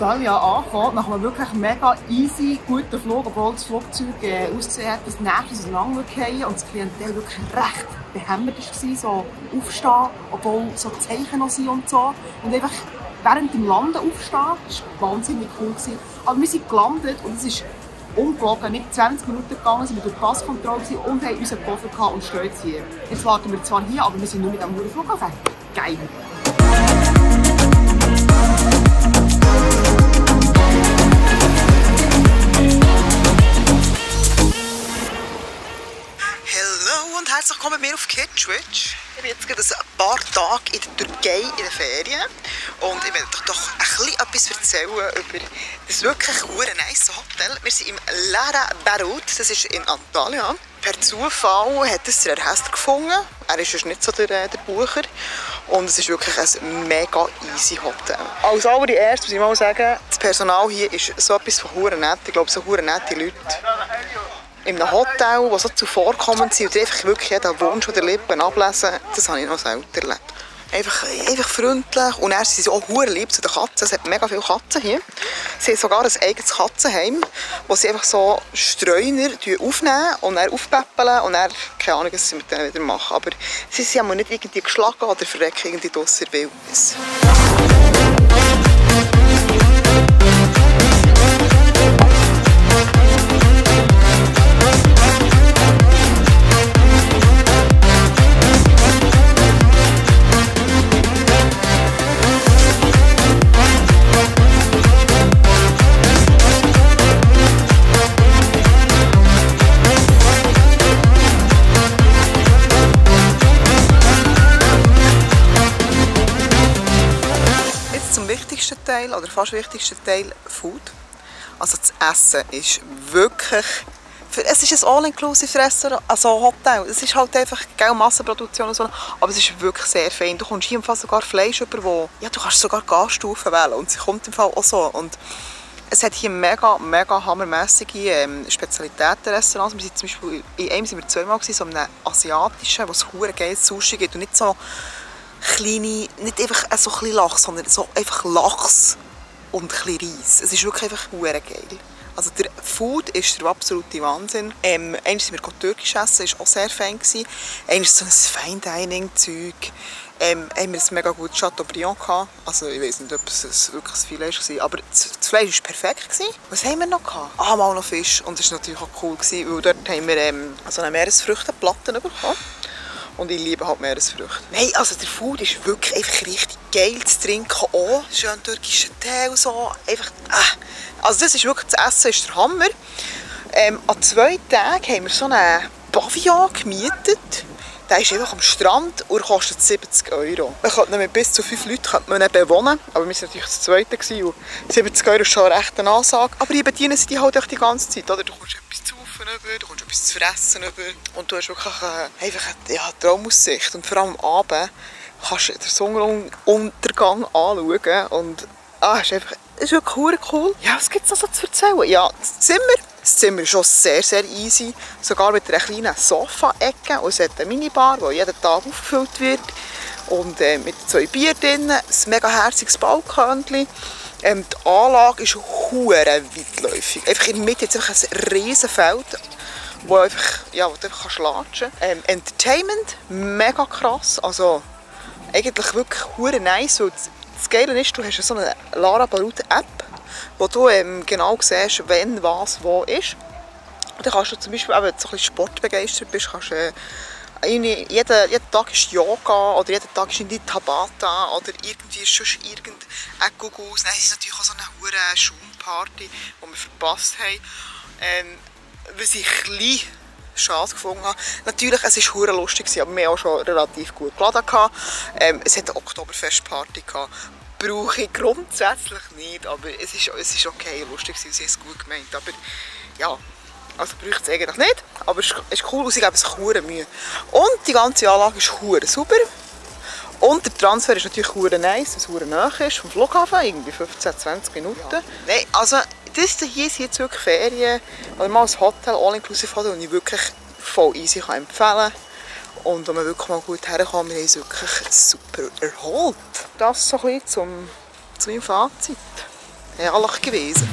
Antalya angekommen, nach einem wirklich mega easy, guten Flug, obwohl das Flugzeug ausgesehen hat, dass nächstes lang fallen und das Klientel wirklich recht behämmert war, so aufstehen, obwohl so die Zeichen noch sind und so. Und einfach während dem Landen aufstehen, das war wahnsinnig cool. Aber wir sind gelandet und es ist ungelogen, nicht 20 Minuten gegangen, sind wir durch die Passkontrolle und haben unseren Koffer gehabt und stehen jetzt hier. Jetzt warten wir zwar hier, aber wir sind nur mit dem Flughafen. Geil! Und herzlich willkommen mit mir auf Kitschwitch. Ich bin jetzt gerade ein paar Tage in der Türkei in den Ferien und ich werde euch doch etwas erzählen über das wirklich sehr nice Hotel. Wir sind im Lara Barut, das ist in Antalya. Per Zufall hat es der Hester gefunden. Er ist nicht so der Bucher und es ist wirklich ein mega easy Hotel. Als allererstes muss ich mal sagen, das Personal hier ist so etwas von sehr nett. Ich glaube, so sehr nette Leute. In einem Hotel, das so zuvorkommend sind und einfach wirklich jeden Wunsch oder Lippen ablesen, das habe ich noch selten erlebt. Einfach freundlich und dann sind sie auch sehr lieb zu den Katzen. Es hat mega viele Katzen hier. Sie haben sogar ein eigenes Katzenheim, wo sie einfach so Streuner aufnehmen und dann aufpäppeln und dann, keine Ahnung, was sie mit denen wieder machen. Aber sie sind nicht irgendwie geschlagen oder verrecken irgendwie draussen in der Wildnis. Teil, oder fast wichtigste Teil, Food. Also das Essen ist wirklich... Es ist ein All-Inclusive Restaurant, also Hotel. Es ist halt einfach keine Massenproduktion und so, aber es ist wirklich sehr fein. Du kommst hier im Fall sogar Fleisch über, wo... Ja, du kannst sogar Gasstufen wählen und sie kommt im Fall auch so. Und es hat hier mega hammermässige Spezialitäten-Restaurants. Wir sind zum Beispiel in einem sind wir zweimal gewesen, so einem asiatischen, wo es sehr geiles Sushi gibt und nicht so kleine, nicht einfach so ein bisschen Lachs, sondern so einfach Lachs und ein bisschen Reis. Es ist wirklich einfach sehr geil. Also der Food ist der absolute Wahnsinn. Einmal sind wir türkisch essen, das war auch sehr fein. Einmal so ein Fine-Dining-Zeug. Haben wir ein mega gutes Chateaubriand gehabt. Also ich weiß nicht, ob es wirklich ein Filet war, aber das Fleisch war perfekt. Was haben wir noch gehabt? Ah, mal noch Fisch. Und das war natürlich auch cool, weil dort haben wir so eine Meeresfrüchteplatte bekommen. Und ich liebe halt Meeresfrüchte. Nein, also der Food ist wirklich einfach richtig geil zu trinken auch. Schön türkischer Tee und so. Einfach, Also das ist wirklich, das Essen ist der Hammer. An 2 Tagen haben wir so einen Pavillon gemietet. Der ist einfach am Strand und kostet 70 €. Man könnte mit bis zu 5 Leuten ihn bewohnen. Aber wir waren natürlich das Zweite und 70 € ist schon recht eine Ansage. Aber die bedienen sie die halt auch die ganze Zeit. Oder? Du kommst etwas zu über, du kommst etwas zu fressen über und du hast wirklich einfach eine Traumaussicht. Und vor allem am Abend kannst du den Sonnenuntergang anschauen und es ist wirklich cool. Ja, was gibt es noch so zu erzählen? Ja, das Zimmer ist schon sehr easy, sogar mit einer kleinen Sofa-Ecke und es hat eine Minibar, die jeden Tag aufgefüllt wird und mit 2 Bier drin, ein mega herziges Balkönchen. Die Anlage ist sehr weitläufig. Einfach in der Mitte jetzt einfach ein riesen Feld, wo du einfach latschen kannst. Entertainment, mega krass. Also eigentlich wirklich sehr nice. Das Geile ist, du hast so eine Lara Barut App, wo du genau siehst, wenn was wo ist. Und dann kannst du zum Beispiel, wenn du so ein bisschen sportbegeistert bist, kannst jeden Tag ist Yoga oder jeden Tag ist in die Tabata oder irgendwie ist sonst irgendein Gugus. Nein, es ist natürlich auch so eine hohe Schaumparty, die wir verpasst haben. Was ich ein bisschen schade gefunden habe. Natürlich, es war sehr lustig, aber wir haben auch schon relativ gut geladen. Es hat eine Oktoberfestparty gehabt. Brauche ich grundsätzlich nicht, aber es ist okay, lustig, sie haben es gut gemeint. Aber ja. Also braucht es eigentlich nicht, aber es ist cool und sie geben sich sehr Mühe. Und die ganze Anlage ist sehr sauber. Und der Transfer ist natürlich sehr nice, weil es sehr nahe ist vom Flughafen, irgendwie 15-20 Minuten. Ja. Nein, also das hier sind jetzt wirklich Ferien, oder mal ein Hotel, All-Inclusive Hotel, das ich wirklich voll easy empfehlen kann. Und wenn man wirklich mal gut herkommt, wir haben uns wirklich super erholt. Das so ein bisschen zu meinem Fazit. herrlich gewesen.